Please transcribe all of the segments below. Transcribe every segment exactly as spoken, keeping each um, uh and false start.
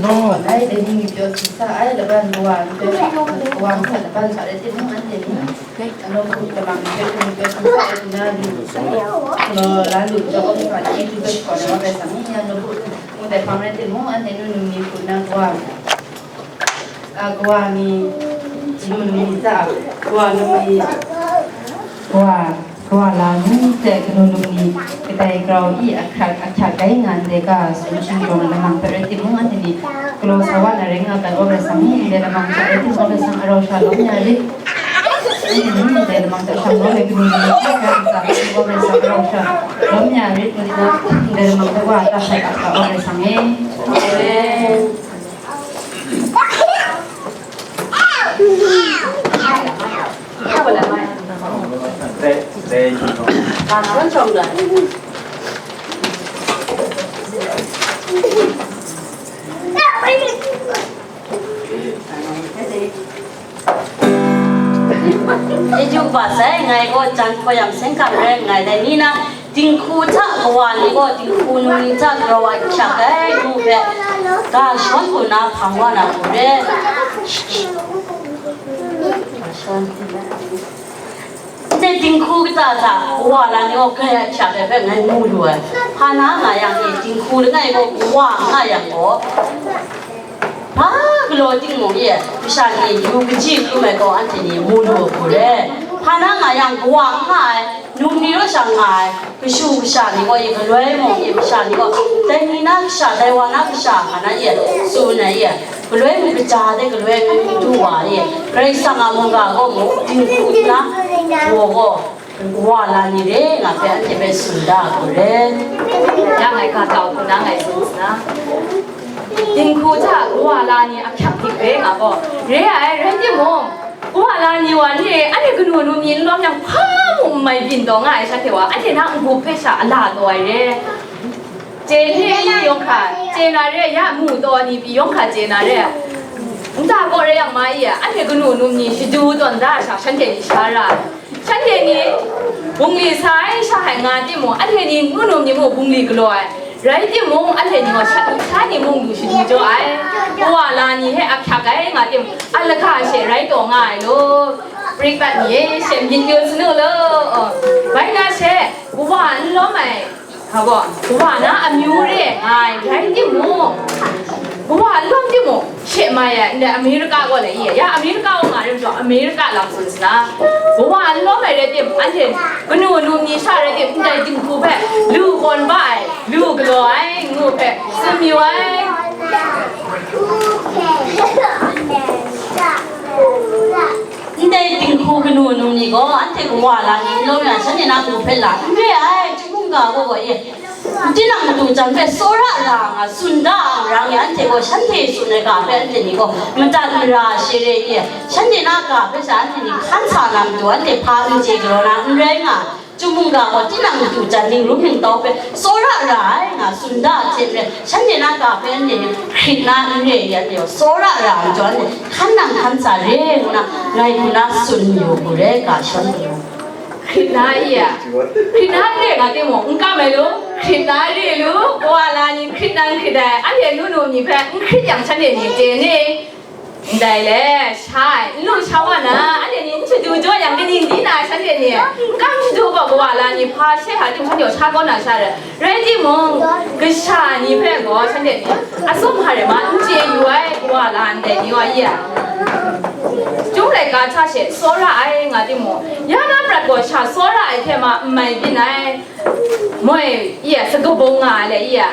Lai dai ni myit pyaw si sa ai, laban kawa myit pyaw, kawa myit sa laban sa rai timung, anhte ni, anawng hku lamang myit pyaw, myit pyaw si sa ai, nna lu, galaw la lu, jaw kawng sa ni, lu bai shakawn ai wa bai sang ni, anawng hku, mung dai hpang rai timung, anhte nu num ni hku nna kawa, a, kawa ni, nu num ni sa, kawa num ni, kawa, Kawa la ni hte kanu num ni kadai grau i ahkyak ahkyak ai nga ndai ga tsun shingkawm lamang hpe rai timung, anhte ni galaw sa wa na rai nga ai, wa rai sang ni, ndai lamang hta rai timung, wa rai sang arau sha lawm ya rit. Anhte ni ndai lamang hta shang lawm ai kanu num ni hpe rai ntsa rai timung, wa rai sang arau sha lawm ya rit, ngu nna ndai lamang hta wa ta hkrai ap ga, wa rai sang e. Amen. Chyeju kaba sai, ngai gaw jan hkawm yang seng hkang rai nngai, dai ni na, dinghku hta kawa ni gaw dinghku num ni hta grau ahkyak ai ngu hpe, ga shawn hku na hpang wa na hku re. Ndai dinghku kata hta kawa la ni gaw grai ahkyak ai hpe ngai mu lu ai. Hpa na nga yang e, dinghku langai gaw kawa nga yang gaw, hpa galaw timung e, masha ni yu kaji hkrum ai gaw anhte ni mu lu hku re. Hpa na nga yang kawa n nga ai, num ni raw sha nga ai, kashu kasha ni gaw e, galoi mung e, masha ni gaw, dai ni na kasha, dai wa na kasha nga na e, tsun ai e, galoi mung kaja de, galoi mung du wa e, Karai Kasang a mungga gaw mung, dinghku na, gaw gaw, Wa la ni re nga hpe anhte hpe tsun da hku re. Ya ngai ga tau hku na ngai tsun sa na. Dinghku hta wa la ni ahkyak dik re nga gaw, re ai, rai timung, wa la ni wa ni e, anhte kanu num ni n lawm yang hpa mung n mai byin taw nga ai shanhte wa, anhte na n-gup hpe sha a la taw ai re. Chye ni yawng hkra chye na re, ya mu taw ni pyi yawng hkra chye na re. Nta kaw re yang ma i, anhte kanu num ni shadu tawn da sha, shanhte ni sha ra ai. Shanhte ni bungli sa ai sha hai nga timung, anhte ni nu num ni mung bungli galaw ai. Rai timung, anhte ni gaw sha, sha ni mung lu shadu jaw ai. Kawa la ni hpe ahkyak ai nga timung, a laga she rai taw nga ai law. Prik bat ni e, she myit yu sanu law. Bai na she, kawa n lawm ai. Hpa gaw, kawa na amyu re nga ai, rai timung, kawa n lawm timung, she mai ai, ndai Amerika gaw lai i, ya Amerika gaw nga rim jaw, Amerika lam tsun sa na, kawa n lawm ai rai tim, anhte kanu num ni sha rai tim, ndai dinghku hpe lu kawn ba ai, lu galaw ai, ngu hpe tsun mayu ai. Ndai dinghku kanu num ni gaw, anhte kawa la ni n lawm yang, shanhte na hku hpe la n re ai, chyum mungga gaw gaw e, tinang madu jan hpe tsawra ra nga, tsun da ang rang e, anhte gaw shanhte tsun ai ga hpe anhte ni gaw madat mara shere e, shanhte na ga hpe sha anhte ni hkan sa na matu, anhte hpa n chye galaw na n rai nga, Chyum mungga gaw tinang madu jan ningrum ningtau hpe tsawra ra ai nga tsun da hte maren, shanhte na ga hpe anhte ni hkrit na n re ai, anhte gaw tsawra ra ai majaw, anhte hkan nang hkan sa re ngu na, ngai hku na tsun mayu hku re, ga shawng hku. Hkrit na i a, hkrit na n re nga timung, n kam ai lu, hkrit na re lu, kawa la ni hkrit na n hkrit ai, anhte nu num ni hpe n hkrit yang, shanhte ni chye ni? Ndai le, sha ai, n lu sha wa na, anhte ni n shadu jaw yang, kaning di na shanhte ni, n kam shadu gaw, kawa la ni hpa she hpa tim shanhte gaw sha kau na sha rai. Rai timung, kasha ni hpe gaw shanhte ni, atsawm hpa rai ma, n chye yu ai, kawa la ndai ni wa i a. Chyum laika hta she tsawra ai nga timung, ya na prat gaw sha tsawra ai hte ma n mai byin ai. Moi, i a, sakabung nga ai le, i a.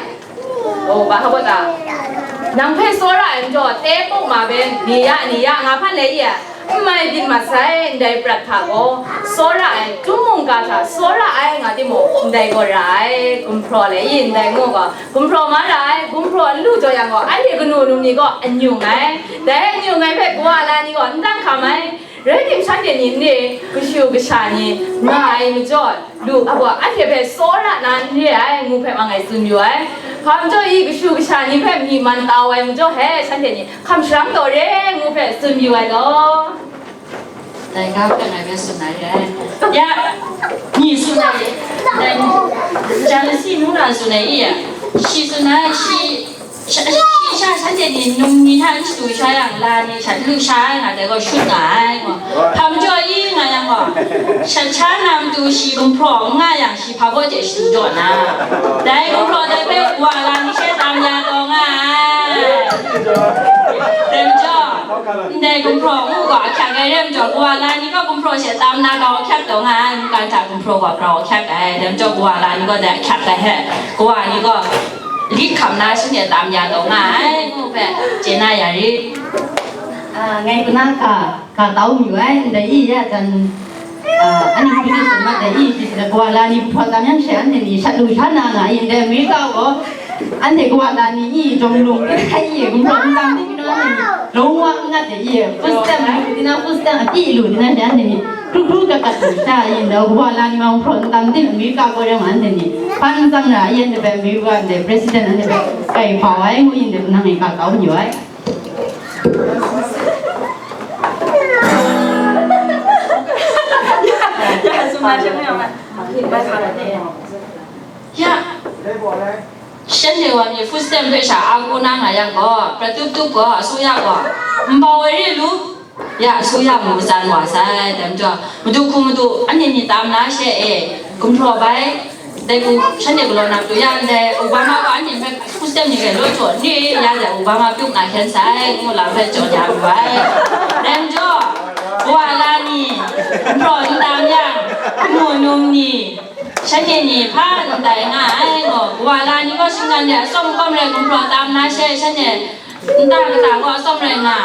O, ba hpa ta? Nang hpe tsawra ai majaw, teng puk ma ben, ni ya, ni ya, nga hpan le i a, n mai byin mat sai, ndai prat hta gaw, tsawra ai, chyum mungga hta tsawra ai nga timung, ndai gaw ra ai, gumhpraw le i, ndai ngu gaw, gumhpraw ma ra ai, gumhpraw n lu jaw yang gaw, anhte kanu num ni gaw, anyung ai, dai anyung ai hpe kawa la ni gaw, n dan hkam ai, Rai tim, shanhte ni n re, kashu kasha ni nga ai majaw, lu, a gaw, anhte hpe tsawra na n re ai, ngu hpe ma ngai tsun yu ai. Hpa majaw i kashu kasha ni hpe myi man tau ai majaw he, shanhte ni hkam sharang taw re, ngu hpe tsun yu ai law. Dai ga hpe ngai hpe tsun na re ai. Ya, ni tsun ai, dai, Janasi nu na tsun ai i, shi tsun ai, shi, shi, shi Sha shanhte ni num ni hta n shadu sha yang, la ni sha n lu sha ai nga dai gaw shut nga ai gaw, hpa majaw i nga yang gaw, shat sha na matu shi gumhpraw n nga yang, shi hpa baw hte shadu jaw na, dai gumhpraw dai hpe wa la ni she tam ya taw nga ai. Dai majaw, ndai gumhpraw ngu gaw ahkyak ai rai majaw, kawa la ni gaw gumhpraw she tam na grau ahkyak taw nga ai, mungkan hta gumhpraw gaw grau ahkyak ai, dai majaw kawa la ni gaw dai ahkyak ai hte, kawa ni gaw lit hkam na shanhte tam ya taw nga ai, ngu hpe chye na ya rit. Ah, ngai kuna ka, ka tau mi wai, ndai i ya jan, ah, ani hpung ni sum mat dai i, shi kawa la ni hpawt tam yang she, anhte ni shat lu sha na nga i, ndai America gaw, anhte kawa la ni i, jawng lung i, i, gumhpraw n tam ni, kinu anhte ni, long wa n ngat dai i, food stamp, lu tina food stamp, a pyi lu tina she, anhte ni, kru kru kat kat lu sha i, ndai kawa la ni ma gumhpraw n tam ni, America gaw rai nga anhte ni, hpan tsang ra i, anhte bai America, anhte president, anhte bai, kai hpa wai ngu i, ndai nang e ka tau mi wai. Ya, shanhte wa mi food stamp hpe sha a ku na nga yang gaw, prat tup tup gaw, asuya gaw, nbau ai re lu, ya, asuya mu matsan wa sai, dai majaw, madu hku madu, anhte ni tam na she e, gumhpraw bai, dai hku, shanhte galaw na matu ya ndai, Obama gaw anhte hpe food stamp ni gai law jaw, ni ya dai Obama pyuk na hkyen sai, ngu lam hpe jaw ya ru ai. Dai majaw, kawa la ni, gumhpraw n tam yang, kanu num ni, shanhte ni hpa n tai nga ai gaw, kawa la ni gaw shinggan de atsawm kawm rai gumhpraw tam na she, shanhte nta kata gaw atsawm rai nga,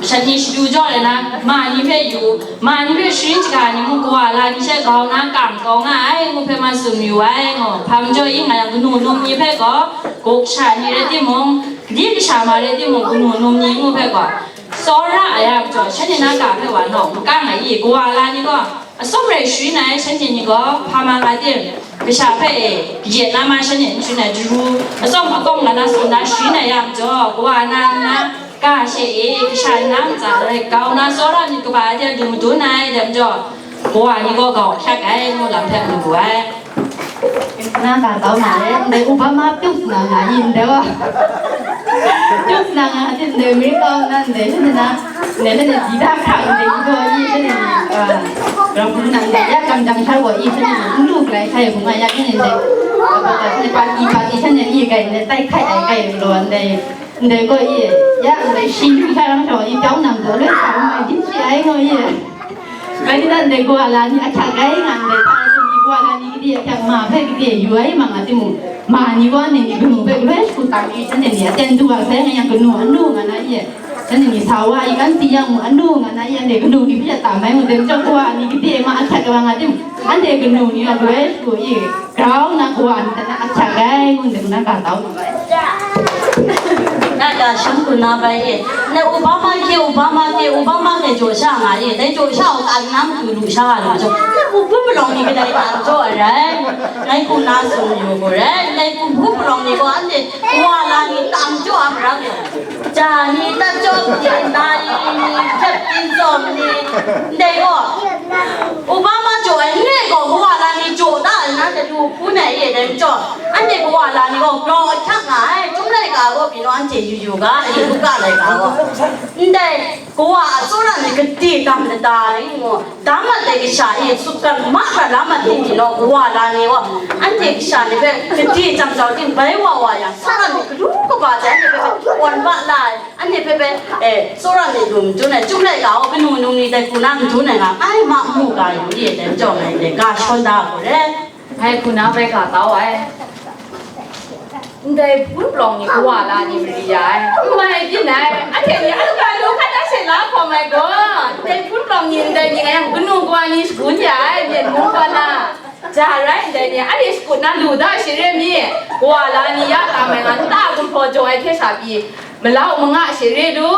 shanhte shadu jaw rai na, ma ni hpe yu, ma ni hpe sharin shaga ni mung kawa la ni she grau na kam kau nga ai, ngu hpe ma tsun yu ai gaw, hpa majaw i nga yang kanu num ni hpe gaw, guk sha ni rai timung, kadi kasha ma rai timung, kanu num ni ngu hpe gaw, tsawra ai a majaw, shanhte na ga hpe wa nawk makang ai i, kawa la ni gaw, atsawm rai sharin ai shanhte ni gaw, hpa ma nga tim, kasha hpe e, kayet na ma shanhte n sharin ai, daru, atsawm akawng nga na tsun na sharin ai yang majaw, kawa na nna, ga she e, kasha nna ntsa rai kau na tsawra myit kaba ai hte lu madun ai, dai majaw, kawa ni gaw grau ahkyak ai, ngu lam hpe mu wu ai. Na ka tau na le, ndai Obama pyuk na nga yin dai wa. Pyuk na nga hte ndai America na ndai hte na, ndai hte na di da hkra ndai i gaw i hte na ni, ah, ram hpung na ndai ya kam jang shar wa i hte na ni, n lu grai sai hpung a ya hte na ndai, ah, ba ta hte na party party hte na ni gai ndai tai hkai ai gai law ndai, ndai gaw i, ya ndai shi lu sha ram shaw i pyau nam zaw loi sa mai din shi ai gaw i. Rai nna, ndai kawa la ni ahkyak rai nga ndai, hpa rai ni kawa la ni gade ahkyak ma hpe gade yu ai ma nga timung, ma ni wa ni ni kanu hpe galoi shagu tam i, shanhte ni aten du wa sai nga yang kanu anu nga na i, shanhte ni sa wa i kan si yang mu anu nga na i, anhte kanu ni hpe tam ai mu, dai majaw kawa ni gade ma ahkyak wa nga timung, anhte kanu ni a galoi shagu i, grau nna kawa ni hta na ahkyak ai ngu ndai, nang ga tau. Na ga shang ku na bai e. Na Obama ke, Obama ke, Obama ke jaw sha nga e. Dai jaw sha u ka na matu lu sha nga lu jaw. Na bu bu palawng ni kadai tam jaw ai rai. Ngai ku na sung yu ku rai. Ngai ku bu palawng ni gaw anhte wa la ni tam jaw a ma ram. Ja ni, tat jaw, pyin dai ni, hkyep tin tsawm ni, ndai gaw, Obama jaw ai n re gaw, kawa la ni jaw da ai na, dai lu hpun ai e, dai majaw, anhte kawa la ni gaw, grau ahkyak nga ai, Chyum laika gaw, pyi naw anhte yu yu ga, i, Luka laika gaw, ndai, kawa a tsawra ni gade tam lada ai, ngu, Dam mat ai kasha e, sutgan mahkra la mat ni, ni law, kawa la ni gaw, anhte kasha ni hpe gade jang jau ting bai wa wa yang, sa lam ni galu kaba jai, anhte hpe hpe wan ba la ai, anhte hpe hpe, eh, tsawra ni lu madun ai, Chyum laika gaw kanu num ni dai hku na madun ai nga, ai ma mu ga yu i, dai majaw ngai ndai ga shawn da ai gaw re. Ngai hpunau bai ga kau ai. Ndai hpun palawng ni kawa la ni mari ya ai. N mai byin ai. Anhte ni a lu ga lu hkan a she la hkawm ai gaw, ndai hpun palawng ni ndai ni a yang kanu kawa ni shagun ya ai, myen mung kaw na. Ja rai ndai ni, anhte shakut na lu da shi re mi? Kawa la ni ya tam ai nga, nta gumhpraw jaw ai hte sha pyi, malau manga shi re lu.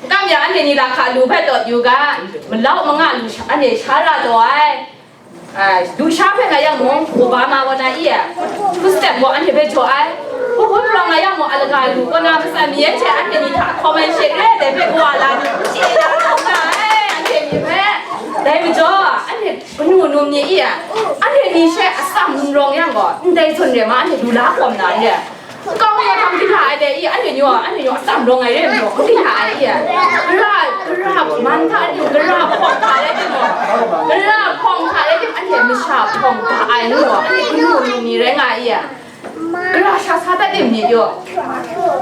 N kam yang anhte ni lahka lu hpe tawt yu ga, malau manga lu sha, anhte sha ra taw ai. Ai, lusha hpe nga yang mung, Obama kaw na i ai, food stamp gaw anhte hpe jaw ai, hpun hpun palawng nga yang mung, a laga lu kaw na, matsan mi yan hte anhte ni hta hkawm ai she re ai dai hpe kawa la ni, n chye na hkawm nga ai, anhte ni hpe. Dai majaw, anhte kanu num ni i ai, anhte ni she atsam n rawng yang gaw, ndai zawn re ma anhte lu la hkawm na n re ai. Kau ya htam di la ai de i, anhte ni wa, anhte ni wa, atsam rawng ai re maw? Di la ai i. Gara, gara man hta tim, gara hpawng hta re tim maw? Gara hpawng hta re tim, anhte masha hpawng ga ai nu wa, anhte kanu nu ni rai nga ai i. Gara sha sa dat tim ni yaw.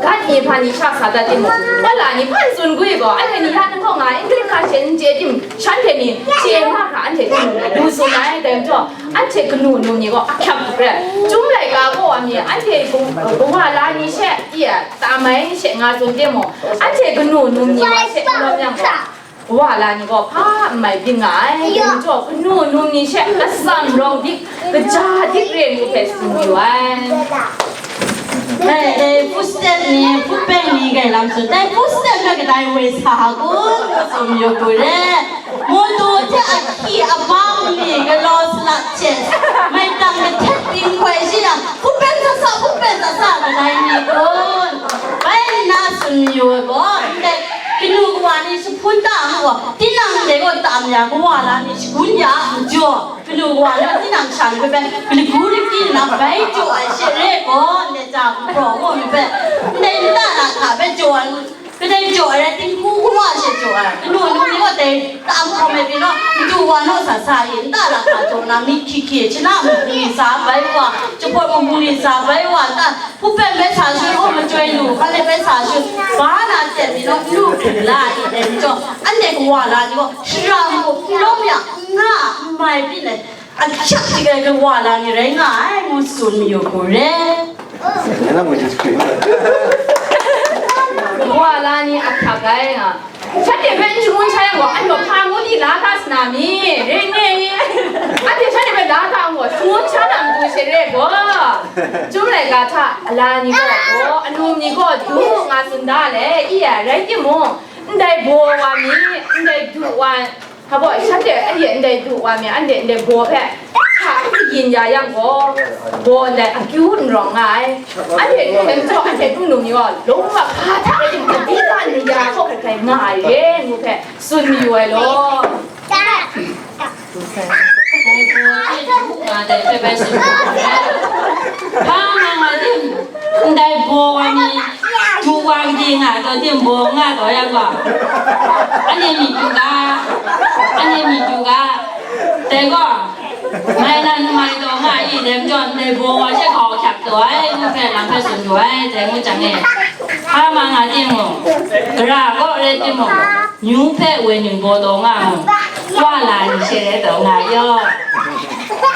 Gat ni hpa ni sha sa dat tim maw? Wa la ni hpan tsun gwi gaw, anhte ni ya nang kaw nga, English hka she n chye tim, shanhte ni chye nga hkra, anhte kanu nu tsun ai, dai majaw, anhte kanu num ni gaw ahkyak hkrup re. Chyum laika gaw wa mi, anhte kawa la ni she, iya, tamai she nga tsun de mu. Anhte kanu num ni wa she n lawm yang gaw, kawa la ni gaw hpa n mai byin nga ai. Dai majaw, kanu num ni she atsam rawng dik, kaja dik re ngu hpe tsun yu ai. Dai, dai footstep ni, footpath ni kai lam tsun, dai footstep na kadai woi sa kun, tsun yu ku re. Mawtaw hte ahkyi abang mi galaw salat hte, maitang kahtet ting hkoi shi yang, hpungpen sat sa, hpungpen sat sa, kadai ni kun? Bai nna tsun mayu ai gaw, ndai kanu kawa ni jahpun ta ai gaw, tinang ndai gaw tam ya, kawa la ni shagun ya ai majaw, kanu kawa ni tinang sha ni hpe bai, lagu lagi nna bai jaw ai she re gaw, ndai ja gumhpraw gaw mi hpe, ndai nta na hta bai jaw ai, kadai jaw ai rai, tinghku wa she jaw ai. Kanu num ni gaw dai tam hkawm ai pyi naw, madu wa naw sa sa e, nta lam hpa jaw na, myit hkye hkye, shana mung ni sa bai wa, jahpawt mung ni sa bai wa, nta hpungpen bai sa shut, hkawm machyoi lu, hkan let bai sa shut, ba na tep mi naw, n lu hkru la e, dai majaw, anhte kawa la ni gaw, shara mung n lawm ya, n nga, n mai byin ai. Ahkyak dik ai kawa la ni rai nga ai, ngu tsun mayu hku re. Kawa la ni ahkyak ai nga. Shanhte hpe n shangun sha yang gaw, anhte hpa ngu di la hta sa na mi? Ring nge i? Anhte shanhte hpe la hta n gaw, shangun sha na matu she re gaw. Chyum laika hta, ala ni gaw, gaw, anum ni gaw, du nga tsun da le, i ai, rai timung, ndai baw wa mi, ndai du wa, Hpa baw, shanhte anhte ndai du wa mi, anhte ndai baw hpe hta n yin ya yang gaw, baw ndai akyu n rawng nga ai. Anhte hkyen jaw, anhte hpung num ni gaw, lung wa hpa hta rai timung, di wa n ya hkawk hkrai hkrai nga ai re, ngu hpe tsun mayu ai law. Dai baw hte du nga dai hpe bai tsun mayu ai. Hpa nga nga tim, Ndai baw wa ni, du wa gade nga taw, tinbaw nga taw yang gaw, anhte myit du ga, anhte myit du ga. Dai gaw, mai nan mai taw nga i, dai majaw, ndai baw wa she hkau hkyak taw ai, ngu hpe lam hpe tsun du ai, dai ngu jang e. Hpa ma nga timung, gara kaw rai timung, nyu hpe woi ningbaw taw nga mung, wa la ni she rai taw nga yaw.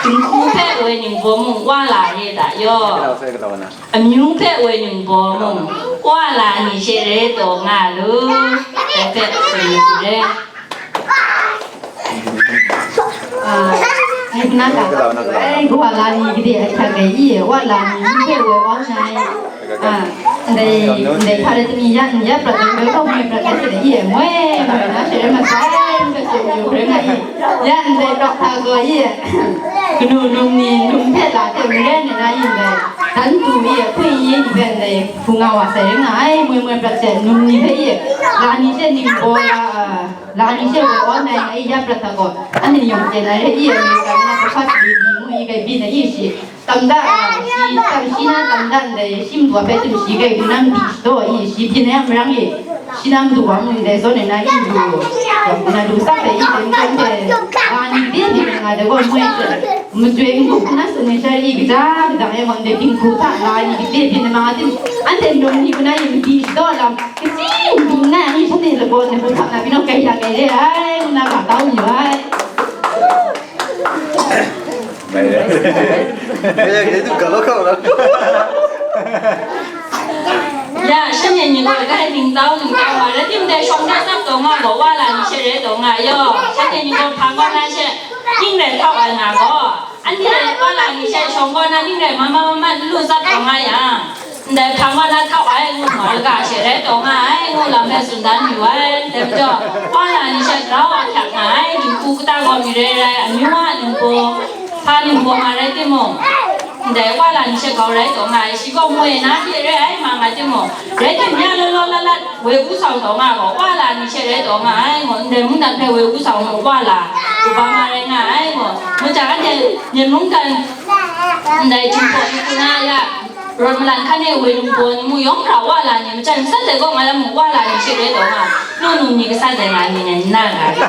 Dinghku hpe woi ningbaw mung, wa la re da yaw. Amyu hpe woi ningbaw mung, wa la ni she rai taw nga lu, dai hpe tsun yu re. Ah, ai, wa la ni gade ahkyak ai i, wa la ni myu hpe woi wa nna ai. Ah, ndai, ndai hpa rai timung ya, ya prat ai, ndai hpa moi prat ai hte i, moi, moi na she rai masai, ngu hpe tsun yu hkrai nga i. Ya ndai prat hta gaw i, kanu num ni num hpe la hte maren ai na i ndai. Dan du mi e, hpung yi ni hpe ndai hpung nga wa sai ring nga ai, moi moi prat hte num ni hpe i, la ni hte ningbaw la, la ni hte wa wa nai nga i ya prat hta gaw, anhte ni yawng chye na re i, Amerika na pahpat di di ngu i, kai byin ai i shi, tam da, a, shi, tam shi na tam da ndai, shi madu hpe tim shi kai du na madi shadaw i, shi byin ai a marang i, shi na madu wa mung dai zawn ai na i du, na du sak dai i, dai nhtawm hte, la ni de byin ai nga dai gaw moi hte. Majoi n-gun hpung na tsun ai sha i, kaja kadang e gaw ndai dinghku hta la ni gade byin ai ma nga tim, anhte num ni hpung na yin madi shadaw lam, kaji n-gun na ni shanhte lagaw ni hpung hta na pyi naw, kai ya kai re ai, ngu na ga tau yu ai. Ya, shanhte ni gaw dai ning tau ning tau wa, rai tim dai shawng dai tsap taw nga gaw, wa la ni she rai taw nga yaw. Shanhte ni gaw hpang gaw na she, ning rai hkau ai nga gaw. Anhte wa la ni she shawng gaw na ning rai ma ma ma ma lu tsap taw nga yang, ndai hpang wa na htau ai ngu ma laga she rai taw nga ai ngu lam hpe tsun dan yu ai. Dai majaw, wa la ni she grau a hkyak nga ai, dinghku kata gaw mi rai rai, amyu a ningbaw, hpa ningbaw ma rai timung, ndai wa la ni she grau rai taw nga ai, shi gaw moi na hte re ai ma nga timung, rai tim ya law law lat lat, woi u sau taw nga gaw, wa la ni she rai taw nga ai ngu, ndai mungdan hpe woi u sau mu, wa la, Obama rai nga ai ngu, mu jang anhte Myen mungdan ndai Jinghpaw ni hku na ya, Rawt malan hkan e woi lungbaw ni mu yawng hkra wa la ni, majan gasat dai gaw nga lam mu wa la ni she rai taw nga, nu num ni gasat dai nga ni ngai n na nga ri.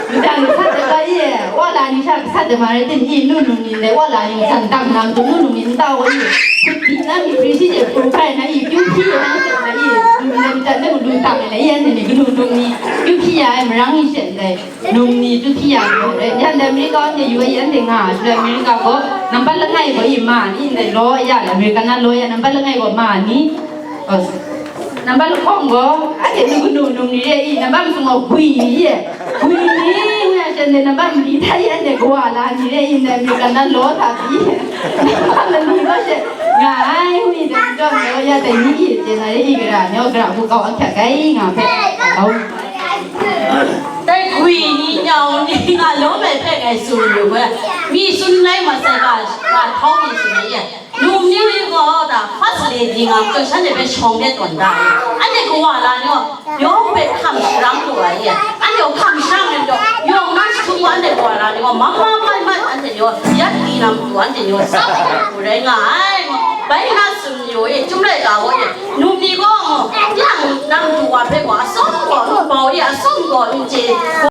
Majan gasat dai ga i, wa la ni sha gasat dai ma rai tim i, nu num ni ndai wa la ni majan dang nang tu nu num ni n tau i, hkut di na mi hpri shi je pru hpai na i, kyu hpyi na i, num ni ndai majan de madu tang ai na i, anhte ni kanu num ni, kyu hpyi ya ai marang i she ndai. Num ni tu hpyi ya ni rai, yan dai America anhte yu ai, anhte nga ai, America gaw nambat langai gaw i ma ni, ndai law ya, America na law ya, nambat langai gaw ma ni, oh, nambat lahkawng gaw, anhte nu kanu num ni re i, nambat masum gaw gwi ni ye, gwi ni, nga shen de nambat mali hta i, anhte kawa la ni re i, ndai America na law hta pyi, nambat mali gaw she, nga ai, wi dai chyawm law ya dai ni i, chye na re i, gara ni, gara bu kau ahkyak ai, nga hpe, kau. Dai gwi ni, nyau ni, nga lawm ai hpe ngai tsun yu we, mi tsun lai masai ga, ga htau mi tsun ai ye. Num ni ni gaw da, first lady nga, majaw shanhte hpe shawng de tawn da ai. Anhte kawa la ni gaw, yawng hpe hkam sharang lu ai ye. Anhte gaw hkam sharang ai majaw, yawng na jahtum gaw anhte kawa la ni gaw, mam mam mai mai, anhte ni gaw, yat di na matu, anhte ni gaw, tsap ai matu rai nga ai. Bai na tsun yu e, chyum laika gaw e, num ni gaw, yang nang du wa hpe gaw, atsawm gaw, nbau e, atsawm gaw, n chye,